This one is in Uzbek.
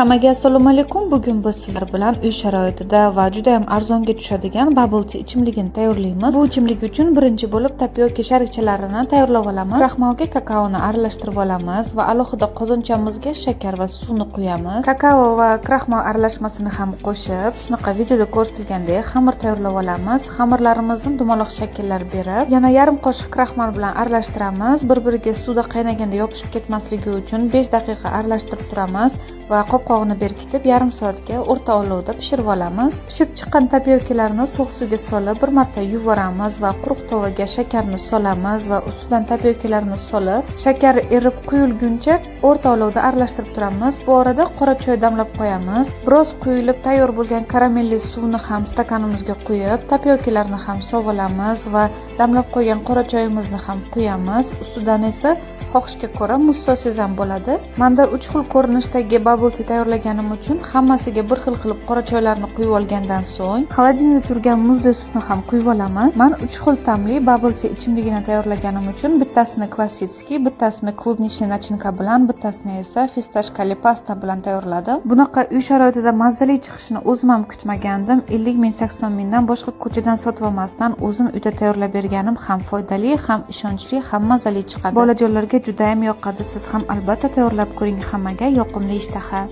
Hammaga assalomu alaykum. Bugun biz sizlar bilan uy sharoitida va juda ham arzonga tushadigan bubble tea ichimligini tayyorlaymiz. Bu ichimlik uchun birinchi bo'lib tapioka sharikchalarini tayyorlab olamiz. Kraxmalga kakaoni aralashtirib olamiz va alohida qozonchamizga shakar va suvni quyamiz. Kakao va kraxmal aralashmasini ham qo'shib, shunaqa videoda ko'rsatilgandek xamir tayyorlab olamiz. Xamirlarimizni dumaloq shakllar berib, yana yarim qoshiq kraxmal bilan aralashtiramiz. Bir-biriga suvda qaynaganda yopishib ketmasligi uchun 5 daqiqa aralashtirib turamiz va qopqog'ini berkitib yarim soatga o'rta olovda pishirib olamiz. Pishib chiqqan tapiokalarni sovuq suvga solib bir marta yuvoramiz va quruq tovaga shakarni solamiz va ustidan tapiokalarni solib, shakar erib quyilguncha o'rta olovda aralashtirib turamiz. Bu orada qora choy damlab qo'yamiz. Biroz quyilib tayyor bo'lgan karamelli suvni ham stakanimizga quyib, tapiokalarni ham solamiz va damlab qo'ygan qora choyimizni ham quyamiz. Ustidan esa xohishga ko'ra muz solsangiz ham bo'ladi. Menda 3 xil ko'rinishdagi bubble tea tayyorlaganim uchun hammasiga bir xil qilib qora choylarni quyib olgandan so'ng холодильник da turgan muzli sutni ham quyib olamiz. Men 3 xil ta'mli bubble tea ichimligini tayyorlaganim uchun bittasini klassik, bittasini клубничный начинка bilan, bittasini esa фисташка li pasta bilan tayyorladim. Bunaqa uy sharoitida mazali chiqishini o'zim ham kutmagandim. 50 ming, 80 mingdan boshqa ko'chadan sotib olmasdan o'zim uyda tayyorlab berganim ham foydali, ham ishonchli, ham mazali chiqadi. Bolajonlarga juda ham yoqadi. Siz ham albatta tayyorlab ko'ring. Hammaga yoqimli ishtaha.